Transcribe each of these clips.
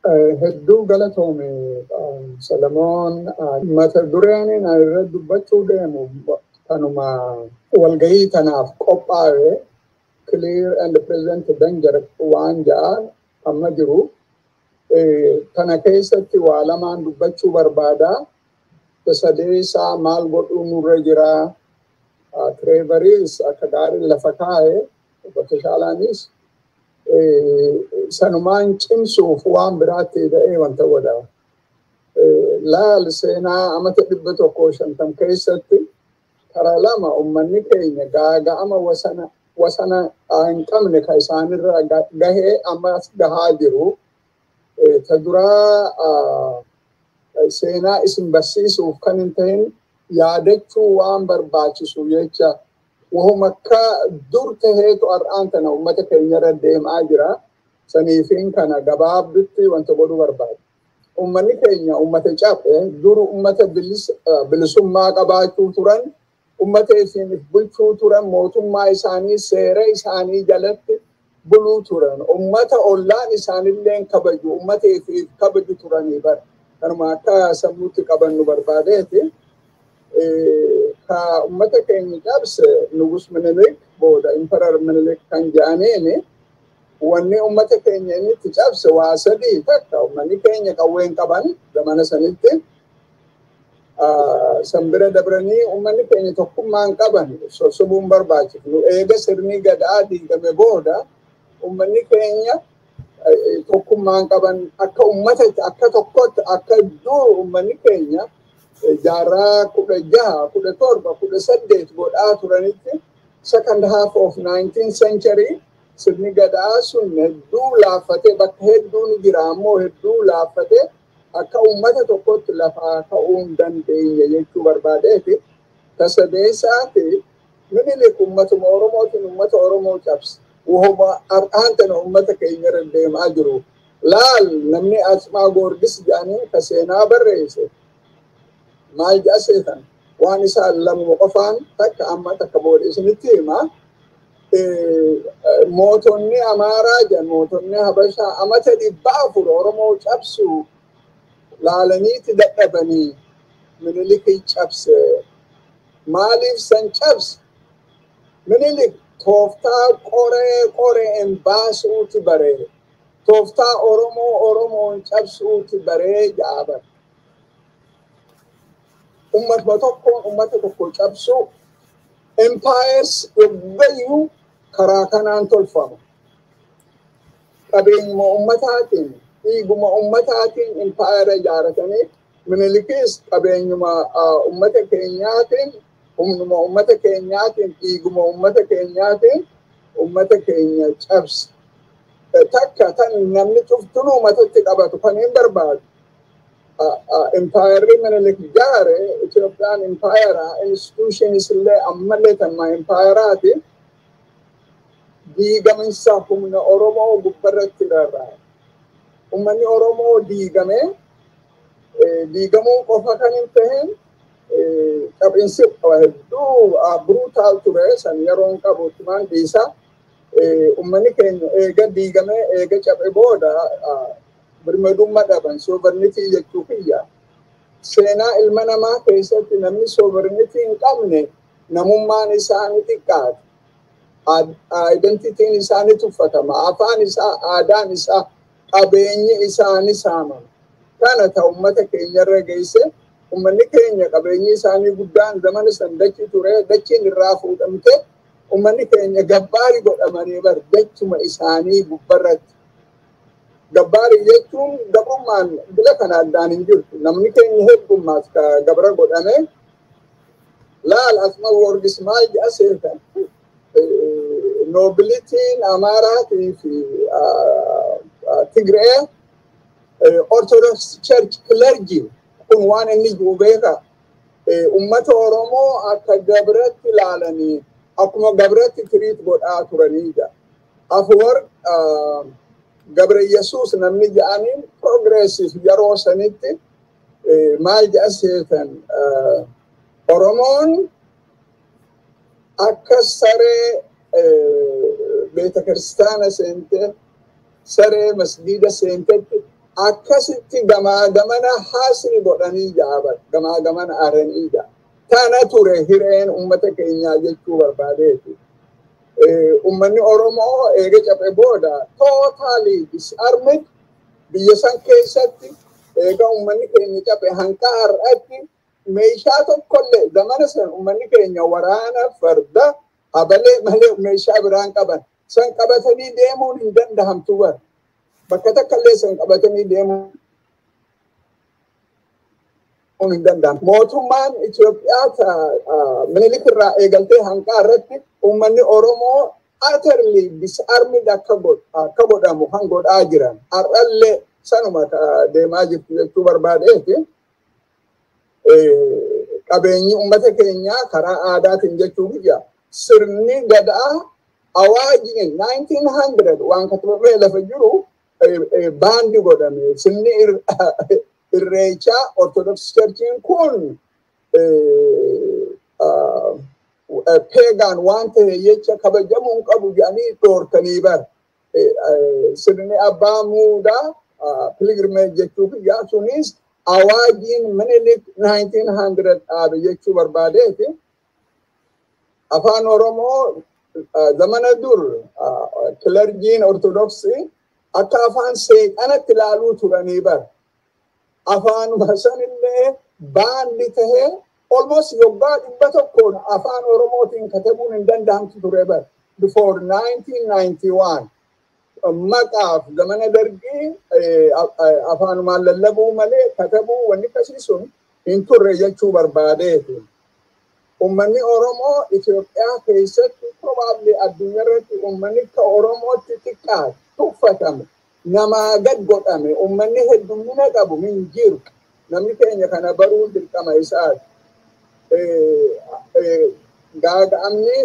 Hedduu galatoome, Salamoon. Mata dureen ani irra dubbachuu deemu kanuma walgahii tanaaf qophaa'e, clear and present danger waan ja'a amma jiru. Kana keessatti waa lamaan dubbachuu barbaada. Sadeessaa maal godhuu nurra jira. Trevoris akka gaarii lafa kaa'e, Obbo Tashaalaanis sanumaan cimsuuf waan biraatti ta'ee wanta godha. Laal, seenaa amata 150 keessatti karaa lama uummanni keenya gaaga'ama wasana wasana hin qabne ka isaanirra gahee ammas gahaa jiru. Ta duraa seenaa isin barsiisuuf kan hin ta'in, yaadachuu waan barbaachisu jecha, wahuma akka dur taheetu har'aan tana uummata keenyarra deemaa jira. Saniifin kana gabaabdutti wanta godhuu barbaada. Uummanni keenya uummata cabe. Dur uummata bilisummaa qabaachuu turan, uummata isiin bulchuu turan, mootummaa isaanii seera isaanii jalatti buluu turan, uummata ollaan isaanillee kabaju, uummata ifiif kabaju turanii bara. Kanuma akka sammuutti qabannu barbaadeeti. Ka uummata keenya cabse Nugus Minilik, booda Emperor Minilik kan jedhaniini. Wanni uummata keenya inni itti cabse waa sadii. Takka, uummanni keenya qawween qaban zamana sanitti. San bira dabranii uummanni keenya tokkummaan qaban. Sossobuun barbaachifnu, eega sirni gadaa diigame booda uummanni keenya tokkummaan qaban akka uummatatti, akka tokkotti, akka dur uummanni keenya jaarraa 16, 17, 18 godhaa turanitti. Second half of 19th century sirni gadaa sun hedduu laaffatee, bakka hedduun jira ammoo hedduu laaffatee, akka uummata tokkotti lafaa ka'uu hin dandeenye jechuu barbaadeeti. Tasadeessaati Minilik uummatuma Oromootiin uummata Oromoo cabse. Wahuma har'aan tana uummata keenya irra deemaa jiru. Laal, namni Asmaa Goorgis jedhanii ka seenaa barreesse maal jedha seetan? Waan isaan lamuma qofaan, takka amma, takka booda isinitti hima. Mootonni Amaaraa jedhan, mootonni Habashaa amata 400 Oromoo cabsu laalaniiti dadhabanii, Minilikii cabse. Maaliif san cabse? Minilik tooftaa qoree qoreen baasuuti baree. Tooftaa Oromoo Oromoon cabsuuti baree jaabar. Ummatuma tokkoon ummata tokko cabsuu, empires yoggayyuu karaa kanaan tolfama. Qabeenyuma ummataatiin, dhiiguma ummataatiin empire ijaaratanii, Minilikis qabeenyuma ummata keenyaatiin, humnuma ummata keenyaatiin, dhiiguma ummata keenyaatiin ummata keenya cabse. Takka tan namni cuftunuu matatti qabatu kan hin barbaadu. Empire Minilik ijaare, Itoophiyaan empire, institutions illee ammallee tamma empiraati. Diigaminsa humna Oromoo gubbarratti rarraa'e. Uummanni Oromoo diigamee, diigamuu qofa kan hin ta'in, qabinsi hedduu brutal ture. San yeroon qabu tumaan dhiisa. Uummanni keenya eega diigamee, eega cabe booda birmadummaa dhaban, sovereignty jechuu kiyya. Seenaa ilma namaa keessatti namni sovereignty hin qabne namummaan isaa ni xiqqaata. Identityn isaa ni tuffatama. Afaan isaa, aadaan isaa, qabeenyi isaa ni saamama. Kana ta uummata keenyarra geesse. Uummanni keenya qabeenyi isaanii guddaan zamana san dachi ture, dachiin irraa fuudhamte. Uummanni keenya gabbaarii godhamanii bar dachuma isaanii gubbarratti. Gabbaarii jechuun gabrummaan bila kana addaan hin jirtu. Namni keenya heddummaas ka gabra godhame. Laal, Asma Goorgis maal jedha seetan? Nobilityn Amaaraatii fi Tigree, Orthodox Church clergy kun waan inni jiru beeka. Ummata Oromoo akka gabratti ilaalanii, akkuma gabratti treat godhaa turanii jira. Afwarq Gabre Yesuus namni jedhaniin progressive yeroo sanitti maal jedha seetan? Oromoon akka saree beeta kiristaana seente, saree masgiida seentetti Akkasitti gamaa gamana haasni godhanii jaaban, gamaa gamana aranii jaa. Tana ture hireen ummata keenyaa jechuu barbaadeeti. Ummanni Oromoo eega cabe booda totally disarmed biyya san keessatti. Eega ummanni keenya cabe hanqa har'atti meeshaa tokkollee, zamana san ummanni keenya waraana farda habalee malee meeshaa biraan qaban. San qabatanii deemuun hin dandahamtu bar. Bakka takkallee san qabatanii deemuun hin danda'amu. Mootummaan Itoophiyaa Minilik irraa eegaltee hanqaa irratti uummanni Oromoo utterly disarmed akka godhamu kan godhaa jiran. Har'allee sanuma deemaa jirtu jechuu barbaadeeti. Qabeenyi uummata keenyaa karaa aadaatiin jechuu biyya sirni gadaa awaajiin 1900 waan katabamee lafa jiru banned godhame. Sirni irreechaa Orthodox Churchiin kun pagan waan ta'e jecha kabajamuu hin qabu jedhanii dhoorkanii bar. Sirni abbaa muudaa pilgrimage jechuu biyyaa sunis awaajiin Minilik 1900 dhaabe jechuu barbaadeeti. Afaan Oromoo zamana dur clergyn Ortodoksii akka afaan seexanatti ilaaluu turanii bar. Afaanuma sanillee banned tahee almost yoggaa 100n afaan Oromootiin katabuun hin danda'amtu ture bar. Before 1991 maqaaf zamana dargii afaanumaan lallabuu malee katabuu wanni akkasii sun hin turre jechuu barbaadeeti. Uummanni Oromoo Itoophiyaa keessatti, probably addunyaa irratti uummanni akka Oromootti xiqqaate, tuffatame, namaa gad godhame, uummanni heddummina qabu hin jiru. Namni keenya kana baruun dirqama isaati. Gaaga'amni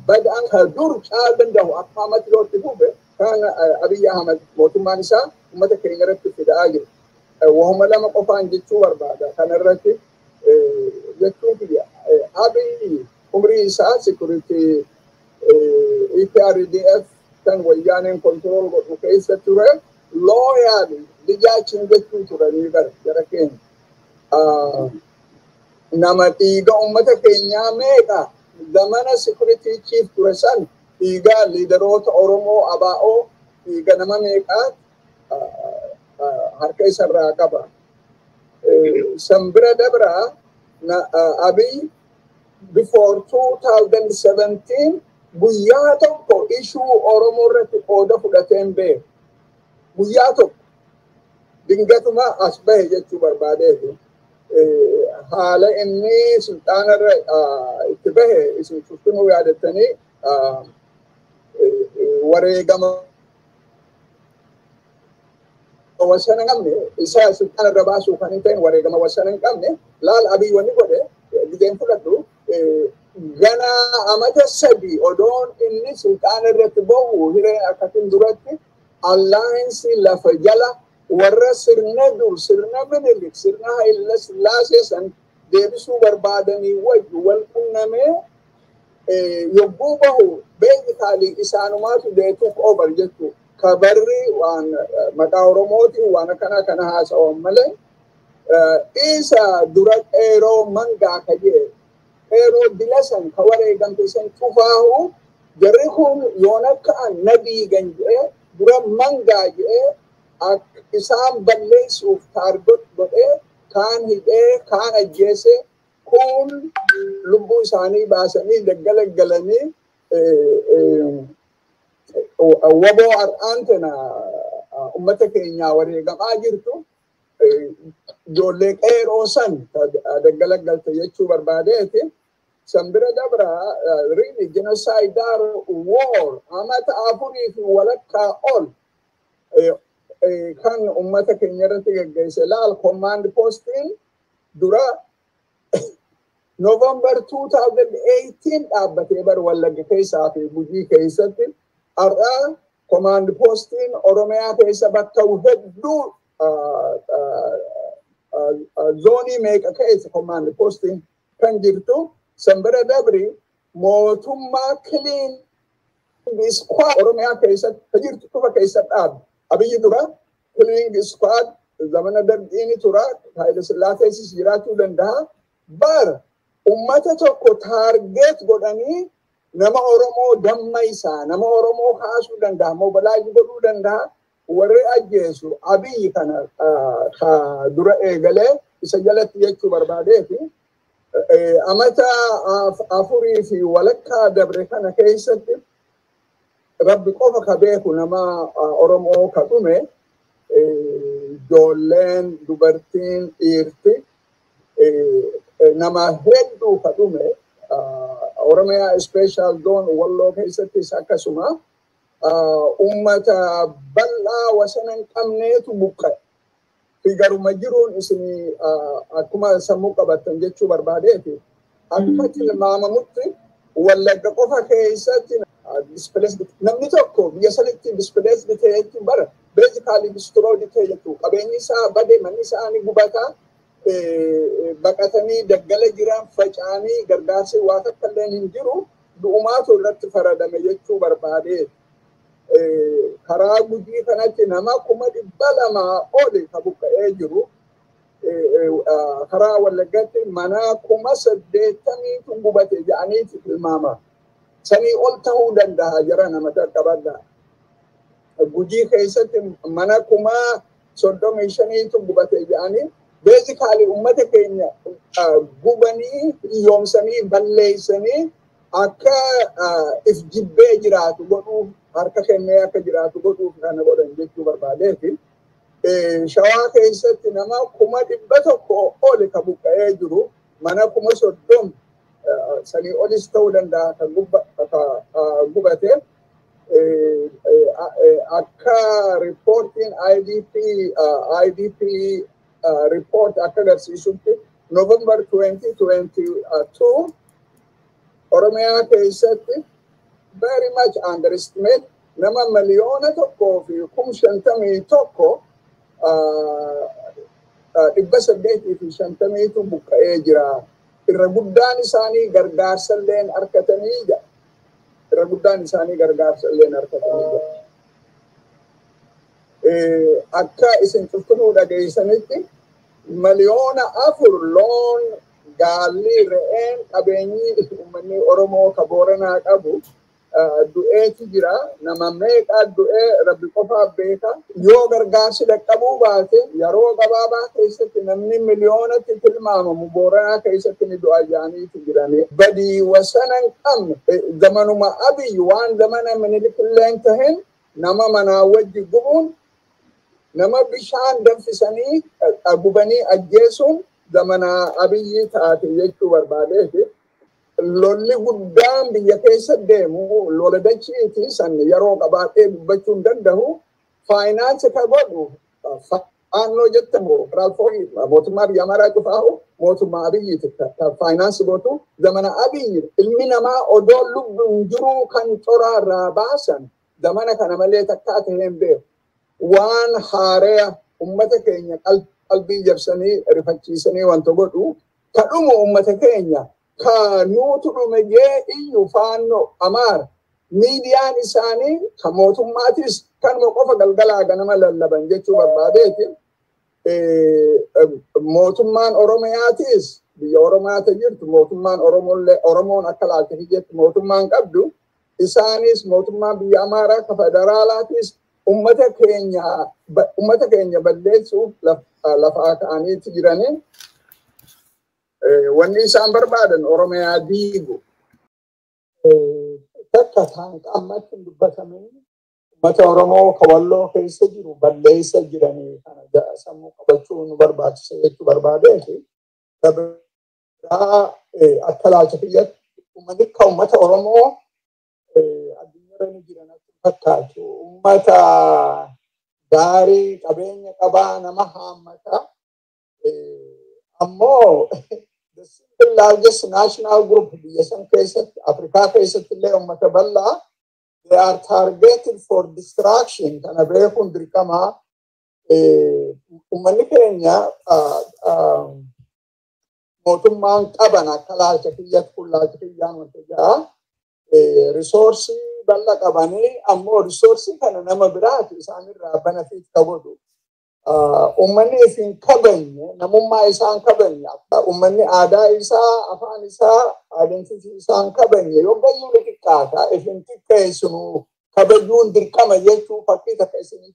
badaan ka dur caaluu danda'u akka amatti yoo itti fufe kan Abiyyi Ahmad mootummaan isaa uummata keenya irratti fidaa jiru. Wahuma lama qofaan jechuu barbaada. Kanarratti jechuun kiyya, Abiyyi umrii isaa security EPRDF kan wayyaaneen control godhu keessa ture, loyal lijaachiin jechuu turanii bara jara keenya. Nama dhiiga uummata keenyaa meeqa zamana security chief ture san dhiiga leaderoota Oromoo ABO dhiiga nama meeqaa harka isarraa qaba. San bira dabraa Abiy before 2017 guyyaa tokko issue Oromoo irratti qooda fudhateen beeku. Guyyaa tokko dingatuma as bahe jechuu barbaadeeti. Haala inni sulxaanarra itti bahe isin cuftinuu yaadattanii, wareegama wasana hin qabne isa sulxaanarra baasuu kan hin ta'in, wareegama wasana hin qabne. Laal, Abiy wanni godhe gizeen fudhadhu gana amata 3 odoon inni sulxaana irratti bahu hireen akkasin duratti alliance lafa jala warra sirna dur, sirna Minilik, sirna Haayila Sillaasee san deebisuu barbaadanii wajju wal qunnamee yogguu bahu basically isaanumaatu they took over jechuu. Kabarri waan maqaa Oromootiin waan akkana kana haasawan malee isa dura qeeroo mangaa ka jee qeeroo dila san ka wareegamte san cufaahu jarri kun yoona ka'an na diigan jedhee dura mangaa jedhee isaan balleessuuf target godhee kaan hidhee, kaan ajjeese, kun lubbuu isaanii baasanii daggala galanii waboo har'aan tana ummata keenyaa wareegamaa jirtu ijoollee qeeroo san daggala galte jechuu barbaadeeti. San bira dabra really genocidal war amata 4.5 ol kan ummata keenya irratti geggeesse. Laal, command postiin dura November 2018 dhaabbatee bar Wallagga keessaa fi Gujii keessatti. Har'a command postiin Oromiyaa keessa bakka hedduu, zoonii meeqa keessa command postiin kan jirtu. San bira dabri mootummaa clean Squad Oromiyaa keessatti jirtu qofa keessatti dhaabe. Abiyyi dura killing squad zamana dargiini tura, Haayile Sillaaseesis jiraachuu danda'a. Bara ummata tokko target godhanii nama Oromoo dammaysaa, nama Oromoo kaasuu danda'a, mobilize godhuu danda'a. Warri ajjeesu Abiyyi kana ka dura eegalee isa jalatti jechuu barbaadeefi amata 4.5 dabre kana keessatti Rabbi qofa ka beeku nama Oromoo ka dhume, ijoolleen, dubartiin, dhiirti, nama hedduu ka dhume. Oromiyaa Special Zone Walloo keessattis akkasuma ummata bal'aa wasana hin qabneetu buqqa'e. Fi garuma jiruun isin akkuma sammuu qabattan jechuu barbaadeeti. Akka tilmaamamutti Wallagga qofa keessatti displaced namni tokko biyya sanitti displaced ta'e jechuun bara basically destroyed ta'e jechuudha. Qabeenyi isaa bade, manni isaa ni gubata. Baqatanii daggala jiran faca'anii gargaarsi waa takka illee hin jiru. Du'umaatu irratti faradame jechuu barbaadee. Karaa Gujii kanatti nama 200,000 oli ka buqqa'ee jiru. Karaa Wallaggatti mana 80,000tu gubate jedhaniiti tilmaama. Sanii ol ta'uu danda'a jara nama qaqqabadha. Gujii keessatti mana 35,000tu gubate jedhanii basically ummata keenya gubanii, hiyyoomsanii, balleessanii akka if jibbee jiraatu godhuuf, harka kennee akka jiraatu godhuuf kana godhan jechuu barbaadeeti. Shawaa keessatti nama 100,000 oli ka buqqa'ee jiru, mana 30,000 sanii olis ta'uu danda'a kan gubate. Akka reportiin IDP report akka agarsiisutti November 2022 Oromiyaa keessatti very much underestimate nama 1,051,850tu buqqa'ee jira. Irra guddaan isaanii gargaarsa illeen argatanii jira. Irra guddaan isaanii gargaarsa illeen argatanii jira. Akka isin cuftunuu dhageessanitti 4 miliyoona loon, gaalli, re'een, qabeenyi uummanni Oromoo ka Booranaa qabu du'eeti jira. Nama meeqaa du'ee Rabbi qofaaf beeka. Yoo gargaarsi dhaqqabuu baate yeroo gabaabaa keessatti namni miliyoonatti tilmaamamu Booranaa keessatti ni du'a jedhaniitu jirani. Badii wasana hin qabne zamanuma Abiyyi waan zamana Minilik illee hin tahin nama manaa wajji gubuun, nama bishaan danfisanii gubanii ajjeesuun zamana Abiyyi taate jechuu barbaadeeti. Lolli guddaan biyya keessa deemu lola dachiiti, san yeroo qabaatee dubbachuu hin danda'u. Finance ka godhu Faannoo jettamu mootummaa biyya Amaaraa cufaahu mootummaa Abiyyiiti ka finance gootu zamana Abiyyi. Ilmi namaa odoo lubbuun jiruu kan coraarraa baasan zamana kana malee takkaa ta'ee hin beeku. Waan haaraa ummata keenya qalbii jabsanii rifachiisanii wanta godhu ka dhumu ummata keenya ka nuutu dhume jee iyyu Faannoo Amaara. Miidiyaan isaanii ka mootummaatis kanuma qofa galgalaa ganama lallaban jechuu barbaadeeti. Mootummaan Oromiyaatis biyya Oromiyaata jirtu mootummaan Oromollee Oromoon akka laalte jettu mootummaan qabdu isaanis mootummaan biyya Amaaraa ka federaalaatis ummata keenya balleessuuf lafaa ka'aniiti jiranii. Wanni isaan barbaadan Oromiyaa diigu. Takka taan ammatti hin dubbatamin ummata Oromoo ka Walloo keessa jiru balleessa jiranii kana sammuu qabachuu nu barbaachisa jechuu barbaadeeti. Biraa akka laalcha kiyyatti uummanni akka uummata Oromoo addunyaarra ni jiran akka fakkaatu. Uummata gaarii qabeenya qabaa, nama haammata. Ammoo the single largest national group biyya san keessatti, Afrikaa keessatti illee uummata bal'aa, they are targeted for destruction. Kana beekuun dirqamaa. Uummanni keenya mootummaan qaban akka laalcha kiyyatti, kun laalcha kiyyaan wanta ja'a resource bal'aa qabanii ammoo resource kana nama biraati isaanirraa benefit ka godhu. Uummanni ifin kabajne, namummaa isaan kabajne, uummanni aadaa isaa, afaan isaa, identity isaan kabajne yoo gayyuu ni xiqqaata. Ifin xiqqeessinu kabajuun dirqama jechuu fakkii takka isin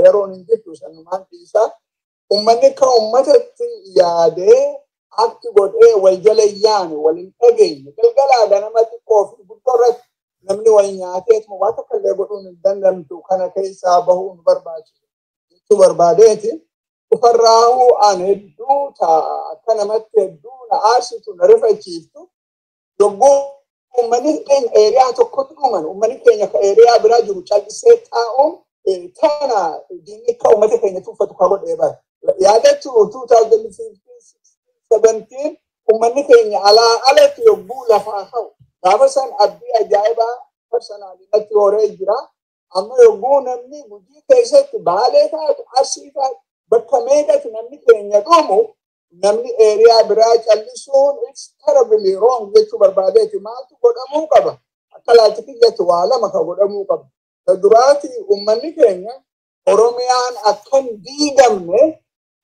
yeroon hin jirtu sanumaan dhiisaa. Uummanni akka uummatatti yaadee akti godhee wal jala yaane, wal hin dhageenye, galgalaa ganama xiqqoo fi guddoo irratti namni wal nyaateetuma waan tokko illee godhuun hin dandamtu. Kana keessaa bahuun barbaachisa jechuu barbaadeeti. Ufarraahuu an hedduu akka namatti hedduu na aarsitu, na rifachiiftu, yogguu uummanni keenya area tokkotti dhuman, uummanni keenya ka area biraa jiru callisee taa'uun tana diinni akka uummata keenya tuffatu ka godhee bara. Yaadattu, 2015, 17 uummanni keenya alaa alatti yogguu lafaa ka'u, gaafa san abdii ajaa'ibaa personally natti horee jira. Amma yogguu namni Gujii keessatti, Baalee taatu, Arsii taatu, bakka meeqatti namni keenya dhumu, namni area biraa callisuun it's terribly wrong jechuu barbaadeeti. Maaltu godhamuu qaba? Akka laalchi kiyyatti waa lama ka godhamuu qaba. Ta duraati, uummanni keenya Oromiyaan akka hin diigamne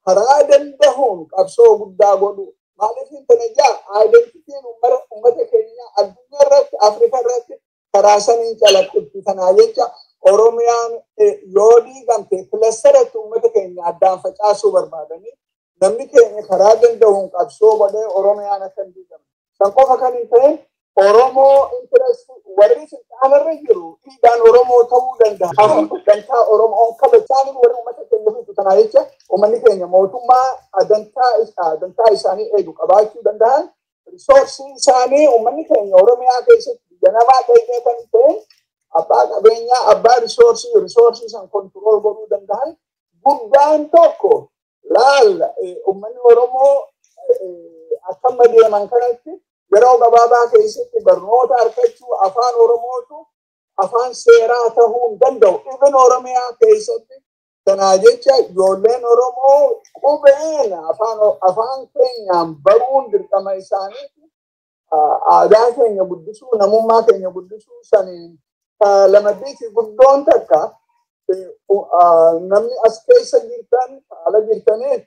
karaa dandahuun qabsoo guddaa godhu. Maaliif hin tana jaa, identityn uummata keenya addunyaa irratti, Afrikaa irratti karaa saniin calaqqifti. Kanaa jecha Oromiyaan yoo diigamte clusteratti uummata keenya addaan facaasuu barbaadanii, namni keenya karaa danda'uun qabsoo godhee Oromiyaan akka hin diigamne. San qofa kan hin ta'in, Oromoo interest warri silxaanarra jiru dhiigaan Oromoo ta'uu danda'a. Dantaa Oromoo kabajaan warri uummata keenya fitu. Kanaa jecha uummanni keenya mootummaa dantaa isaanii eegu qabaachuu danda'an, resource isaanii uummanni keenya Oromiyaa keessatti biyya namaa ta'ee kan ta'in abbaa qabeenyaa, abbaa resource, resource san control godhuu danda'an. Guddaan tokko laal, uummanni Oromoo akkama deeman kanatti yeroo gabaabaa keessatti barnoota argachuu, afaan Oromootu afaan seeraa ta'uu hin danda'u. Even Oromiyaa keessatti. Kanaa jecha ijoolleen Oromoo qubeen afaan keenyaan baruun dirqama isaaniiti. Aadaa keenya guddisuu, namummaa keenya guddisuu saniin. Lamaddiiti guddoon takka, namni as keessa jirtan, ala jirtaniif,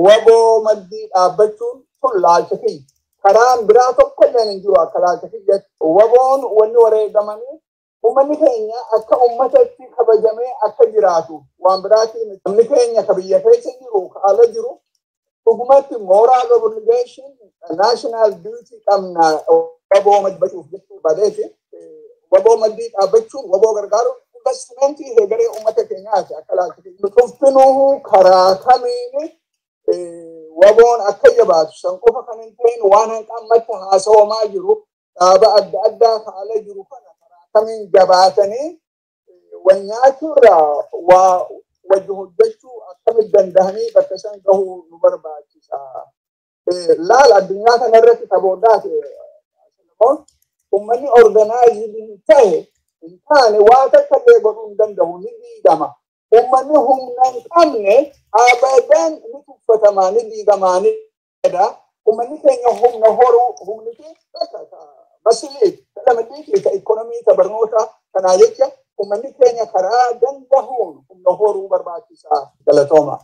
WBO maddii dhaabbachuun tun laalcha kiyya. Karaan biraa tokko illee hin jiru akka laalcha kiyyatti. WBOn wanni wareegamanii uummanni keenya akka uummatatti kabajamee akka jiraatu, waan biraatiin. Namni keenya ka biyya keessa jiru, ka ala jiru, dhugumatti moral obligation, national duty qabna WBO madbachuuf jechuu badeeti. WBO maddii dhaabbachuun, WBO gargaaruun investmentii heegaree uummata keenyaati akka laalcha kiyya. Cuftinuu karaa kamiini WBOn akka jabaatu, san qofa kan hin ta'in, waan hanqammatti haasawamaa jiru, dhaaba adda addaa ka ala jiru kana karaa kamiin jabaatanii wal nyaachuurraa waa wajji hojjechuu akkamitti danda'anii bakka san gahuu nu barbaachisa. Laal, addunyaa kanarratti tabooddaati uummanni organized hin ta'e hin taane waa takka illee godhuu hin danda'u, ni diigama. Uummanni humna hin qabne abadan ni tuffatamaa, ni diigamaa, ni jedha. Uummanni keenya humna horuu, humni masilii, ta lamadiitii, ta ikoonomii, ta barnoota. Kanaa jecha uummanni keenya karaa dandahuun humna horuu barbaachisa. Galatooma.